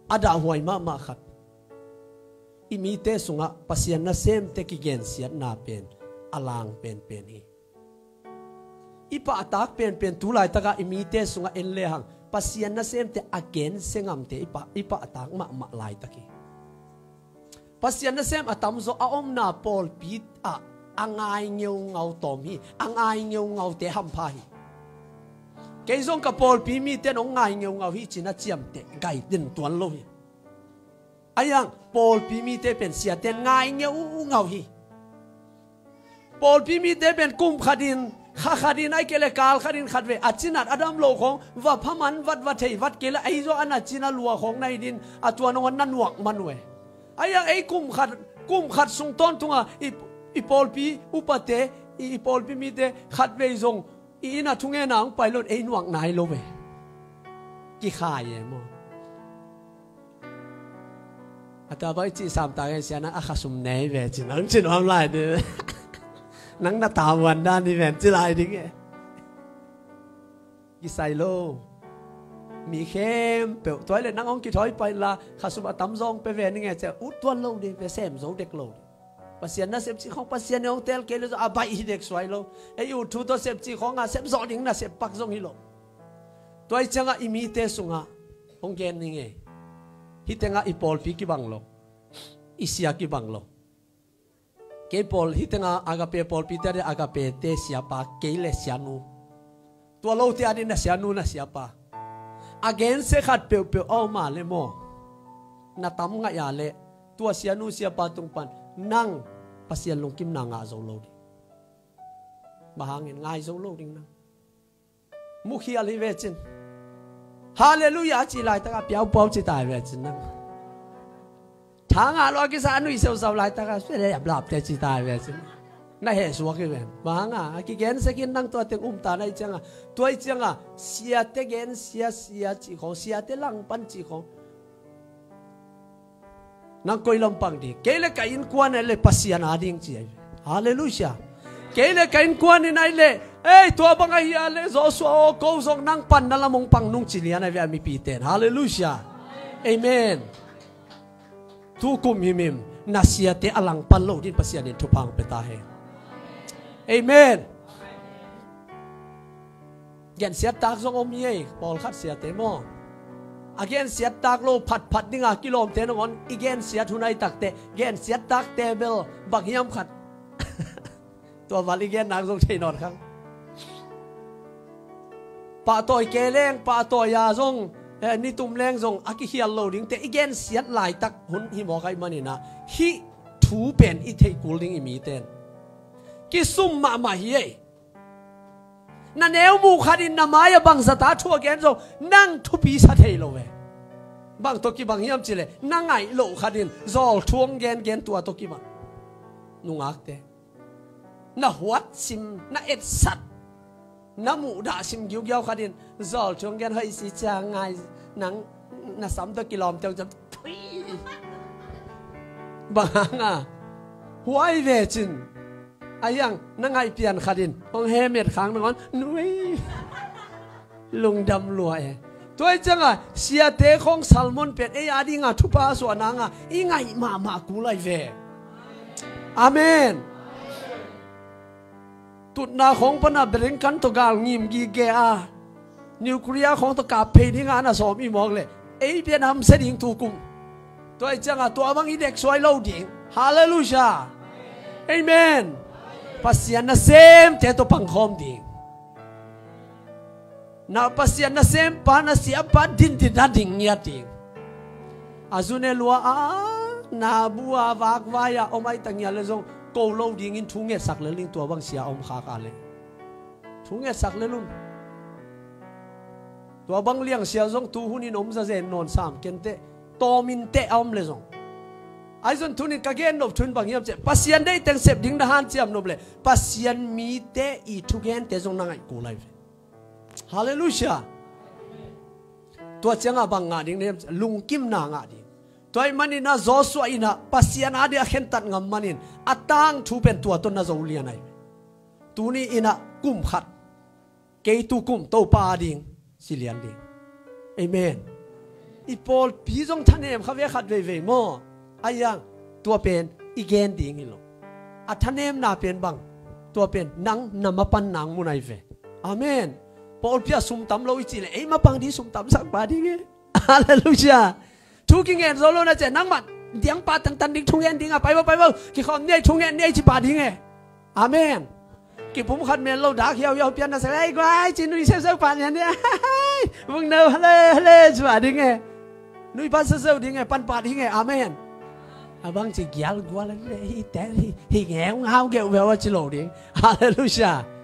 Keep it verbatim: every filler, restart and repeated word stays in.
a dahhuai mahmah khat. I mite sungah Pasian nasemte kigensiatna pen a lang penpen hi. I pahtak penpen tu laitakah i mite sungah en lehang Pasian nasemte a gensia ngamte i pah, i pahtak mahmah laitak hi. Pasian nasem a tamzaw a omna pawlpi ah a ngai ngeungau tawm hi. A ngai ngeungaute hampha hi. Kei zong ka pawlpi mite nong ngai ngeungau hi cin a ciamteh gai den tuan lo hi. Ahi hang pawlpi mite pen siate ngai ngeungau hi. Pawlpi mite pen kum khatin, kha khatin, ahih kei leh kal khatin khat vei a cinat a dam lo khawng va pha man vat va thei vat kei leh ahi zaw a na cin a lua khawng na hi din a tua nangawn na nuak man uh e. Ahi hang ei kum khat, kum khat sung tawntunga i, i pawlpi upate, i, i pawlpi mite khat vei zong i inn a thungenna hong pai lo in ei nuak nai lo ve. Kikhai e maw? A tua bang i cih sam ta ngai sia nang a khasum nei ve ci nang ci nuam lai ding. Nang na tavuan dan hi ven ci lai ding e. Kisai lo. Mi khempeuh tua hi leh nang hong kithawi pai la khasum a tamzaw hong pe ve ning e ci a ut tuan lo ding ve sem zo dek lo ding. Pasian nasep cih khawng Pasian in hong teel kei leh zong a baih hi dek suai lo. Ei ut thu tawh sep cih khawng a sep zawh ding nasep pak zong hi lo. Tua hi ciangah i mite sungah hong gen ning e. Hih tengah i pawlpi kibang lo. I sia kibang lo. Kei pawl hih tengah Agape pawlpite a ding Agape te siapa kei leh sianu. Tua lote a ding na sianu na siapa. A gensia khat peuhpeuh a om a leh maw, na tam ngaih a leh tua sianu siapa tung pan nang Pasian lungkimna ngah zo lo ding. Bang hangin ngai zo lo ding nang. Mukhial hi ve cin. Halleluiah a cih laitakah piaupuau ci tai ve cin nang. Tha ngah lo a kisah a nuih seusau laitakah suai leh aplapte ci tai ve cin. Na hehsuak hi ven. Bang hanga a kigensia khin nang tua teng um ta na hi cianga, tua hi cianga siate gensia sia cih khawng, siate langpan cih khawng. Nang koi lampang ding? Kei le ka innkuan a leh Pasian a ding ci ahi ve. Halleluiah. Kei le ka innkuan in ahi leh ei tua bang ahi a leh Joshua aw ko zong nang panna lam hong pang nung ci lian ahi ve a mipite in. Halleluiah. Amen. Tukum himhim na siate a langpan lo din Pasian in thupha hong pia ta hen. Amen. Gensiat tak zong om hi ei, pawlkhat siate maw? A gensiat tak lo phatphat dinga kilawmte nangawn i gensiat hun ahi takteh gensiat takte bel bang hiam khat tua val i gen nak zong thei nawn khang. Pahtawi ke leng pahtawi a zong, eh, nitum leng zong a kikhial lo dingte i gensiat laitak hun hi mawk ahih maninah hih thu pen i theih kul ding i mite in kisum mahmah hi ei. Na neu muh khatin na mai-ah bangzata thu a gen zong nang thupi sa thei lo ve. Bang tawh kibang hiam cileh na ngaih loh khatin zawl thu hong gengen tua tawh kibang. Nungakte, na huat sim, na etsat, na muhdah sim giugiau khatin zawl thu hong gen hoih si cia ngai nang na sam tawh kilawm teng ciang thui. Bang hanga huai ve cin. Ahi hang na ngaih pian khatin hong hemet khang nangawn nui lungdam lua e. Tua hi cianga siate khawng sermon pen ei a dinga thupha suah nanga i ngaih mahmah kul ahi ve. Amen. Tutna khawng pana bereng kan tawh gal ngim gige a nuclear khawng tawh kap phei dinga na sawm i mawk leh ei pian hamsia ding tukum. Tua hi cianga tua bang i dek suai lo ding. Halleluiah. Amen. Pasian nasemte tawh pangkhawm ding. Na Pasian nasempa na siapa dindin a ding ngiat ding. A zune lua a na bu a vakvai a om ahi ta ngiat le zong ko lo dingin thu ngetsak lel ding tua bang sia om khak a leh. Thu ngetsak lel un. Tua bang liangsia zong tu hunin om zazen nawn sam kenteh tawmin teh a om le zong. Ahi zong tunin ka gen nop thu in bang hiam ciah Pasian deih teng sep ding na hanciam nop le Pasian mite i thugente zong na ngaih kul ahi ve. Halleluiah. Tua ciangah bang ngah ding na hiam ciah lungkimna ngah ding. Tua ahih maninah Joshua inah Pasian a dih a khentat ngam manin a tangthu pen tua tawh na zo lian ahi ve. Tuni inah kum khat kei tukum Topa a ding si lian ding. Amen. I pawlpi zong thanem kha ve khat veivei maw? Ahi hang tua pen i gen ding hi lo. A thanemna pen bang, tua pen nang na mapan nang mun ahi ve. Amen. Pawlpi ah sum tam lo i cih leh ei mapang ding sum tamsak pa ding e. Halleluiah. Thu kingen zo lo na ci a, nangmah diang pa tangtan ding thu ngen ding a, pai vo, pai vo, kikhawm ni ei, thu ngen ni ei ci pa ding e. Amen. Kipum khat men lo, dak hiauhiau pian na sak, ei guai ci nui seuseu pa lian ni a, vung no hale hale ci pa ding e. Nui pan seuseu ding e, pan pa ding e. Amen. A bang ci gial gual le hi tel hi, hi ngeu ngau geuh veu a ci lo ding. Halleluiah.